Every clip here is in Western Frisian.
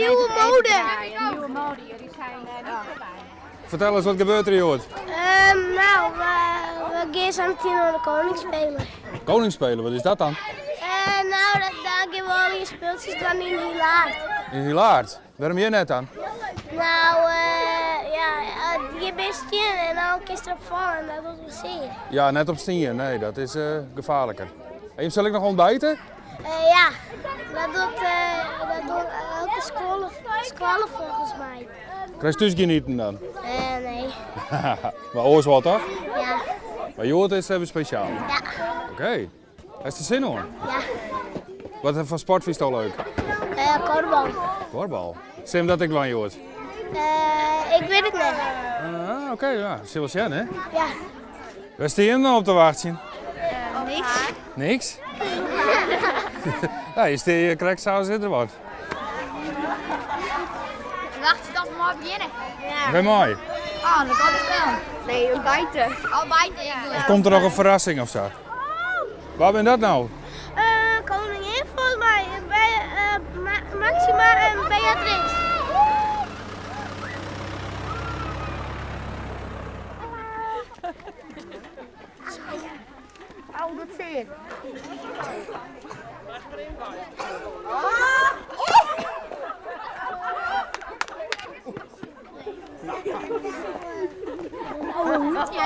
Nieuwe mode. Nieuwe mode, jullie zijn niet voorbij. Fertel ris, wat gebeurt der hjoed? No, we gean sa meteen oan de Koningsspelen. Koningsspelen, wat is dat dan? No, dan gean we allegear spultsjes dwaan yn Hilaard. Yn Hilaard? Wêrom hjir net dan? No, ja, hjir binne stiennen en dan kinst derop falle en dat docht wol sear. Ja, net op stien, nee, dat is gefaarliker. En jim sille ek noch ûntbijte? Ja, dat docht dat docht elke skoalle, skoalle folgens my. Krijst thús gjin iten dan? Nee. Mar oars wol toch? Ja. Mar hjoed is it even spesjaal? Ja. Oké. Hast der sin oan? Ja. Wat foar sport fynsto leuk? Kuorbal. Kuorbal. Sil jim dat ek dwaan hjoed? Ik wit it net. Ah, oké, ja. Sil wol sjen, hè? Ja. Wêr stean jim no op te wachtsjen? Niks. Niks? Nou, je stean hjir krekt sa as der wat. Wachtsje tot we mei begjinne. Ja. Wer mei? Ah, dan kan het wel. Nee, ontbijten. Ontbijten, ja. Of komt der noch in ferrassing of sa? Wa binne dat no? Koningin folgens my, Maxima en Beatrix. Au, dat sear.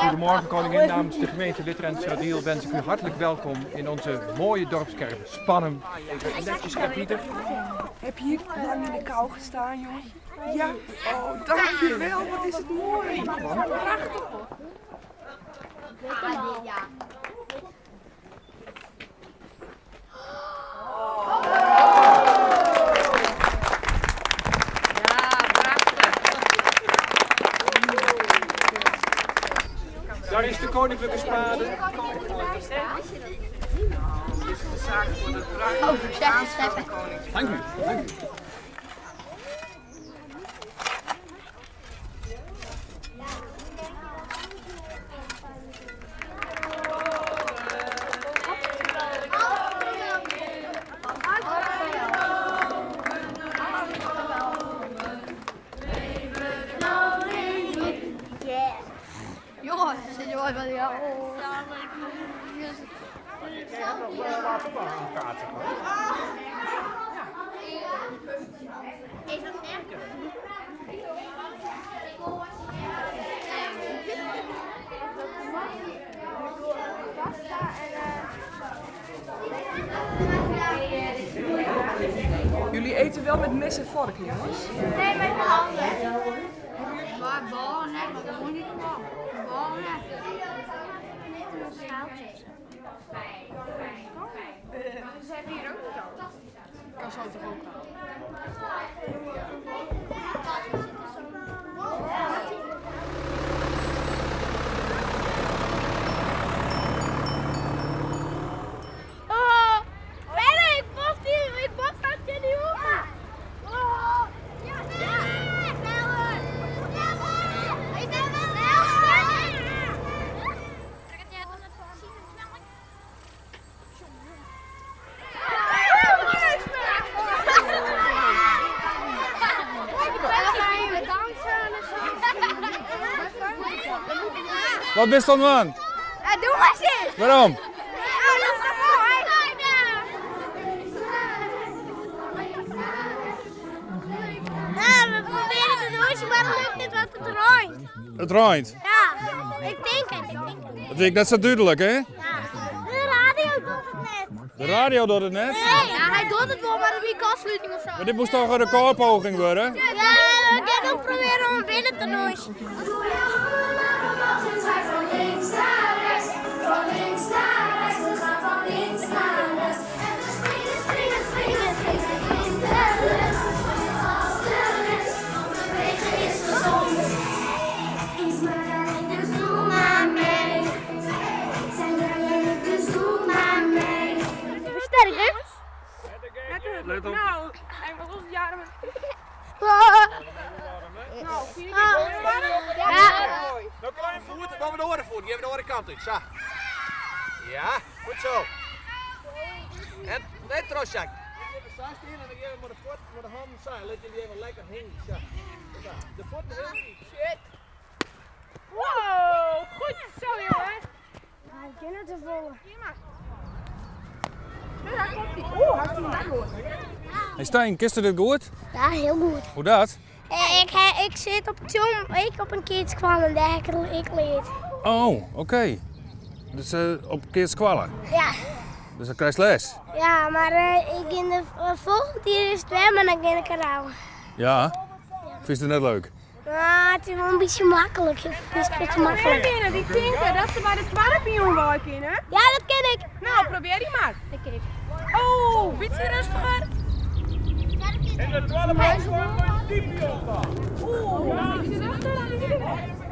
Goedemorgen koningin, namens de gemeente Littenseradiel wens ik u hartelijk welkom in onze mooie dorpskerk Spannum. Even netjes Pieter. Heb je hier lang in de kou gestaan, jongen? Ja, oh, dankjewel. Wat is het mooi. Prachtig. Daar is de koninklijke spade. Dit is de zaak voor de bruid. de koning. Dank u, dank u. Jullie eten wel met mes en vork, jongens? Nee, met de handen. Maar ballen, maar gewoon niet ballen. Ze hebben hier ook niet al. Kan zo toch ook al. Oh, verder, ik pas niet, ik pas dat je niet op. Oh, ja, ja. Sneller. Sneller. Ik ben wel sneller. Wat bist oan it dwaan? Ja, doe maar zin. Wêrom? Nou, we proberen te doen, maar het lukt niet, want het reint. It reint? Ja, ik tink it. Ik tink it. Dat is net sa dúdlik, hè? Ja. De radio docht it net. De radio docht it net? Nee. Ja, hy docht it wol, mar der wie afsluting of sa. Mar dit moast toch in rekôrpoging wurde? Ja, we kinne ek probearje om binnen te dûnsjen. Van links naar rechts, van links naar rechts, we gaan van links naar rechts. En we springen, springen, springen, springen in de lucht. Als de rest, want bewegen is gezond. Is maar alleen, dus doe maar mee. Zijn jij en ik, dus doe maar mee. Sterk, hè? Let op. Nou, hij was ons jaren met... Nou, vier keer Ja. Mooi. Voet, boven de oren voet. Geef de oare kant uit. Zo. Ja, goed zo. En net troszak. Even sa stean en dan gean we mei de fuotten, mei de hannen sa. Lit jullie even lekker hingje. Sa. Sa. De fuotten heel wiid. Shit. Wow, goed zo jongen. Ik ken het te volle. Daar komt hij. Oeh, hartstikke goed. Hey Stijn, kinsto dit goed? Ja, heel goed. Hoe dat? Ik, ik zit op Tjom, ik op een keatsskoalle en daar heb ik ik leerd. Oh, oké. Dus op keatsskoalle? Ja. Dus dan krijg je les? Ja, maar ik in de volgende jaar is het weer, maar dan kan ik eraan. Ja? Vind je het net leuk? Nou, het is wel een beetje makkelijk. Het is een beetje makkelijk. Kennen die tinken dat ze bij de tweede pion wel kunnen? Ja, dat ken ik. Nou, probeer die maar. Dat ken ik. Oh, beetje rustiger. En de tweede pion komt die pion dan. Oeh, beetje rustiger.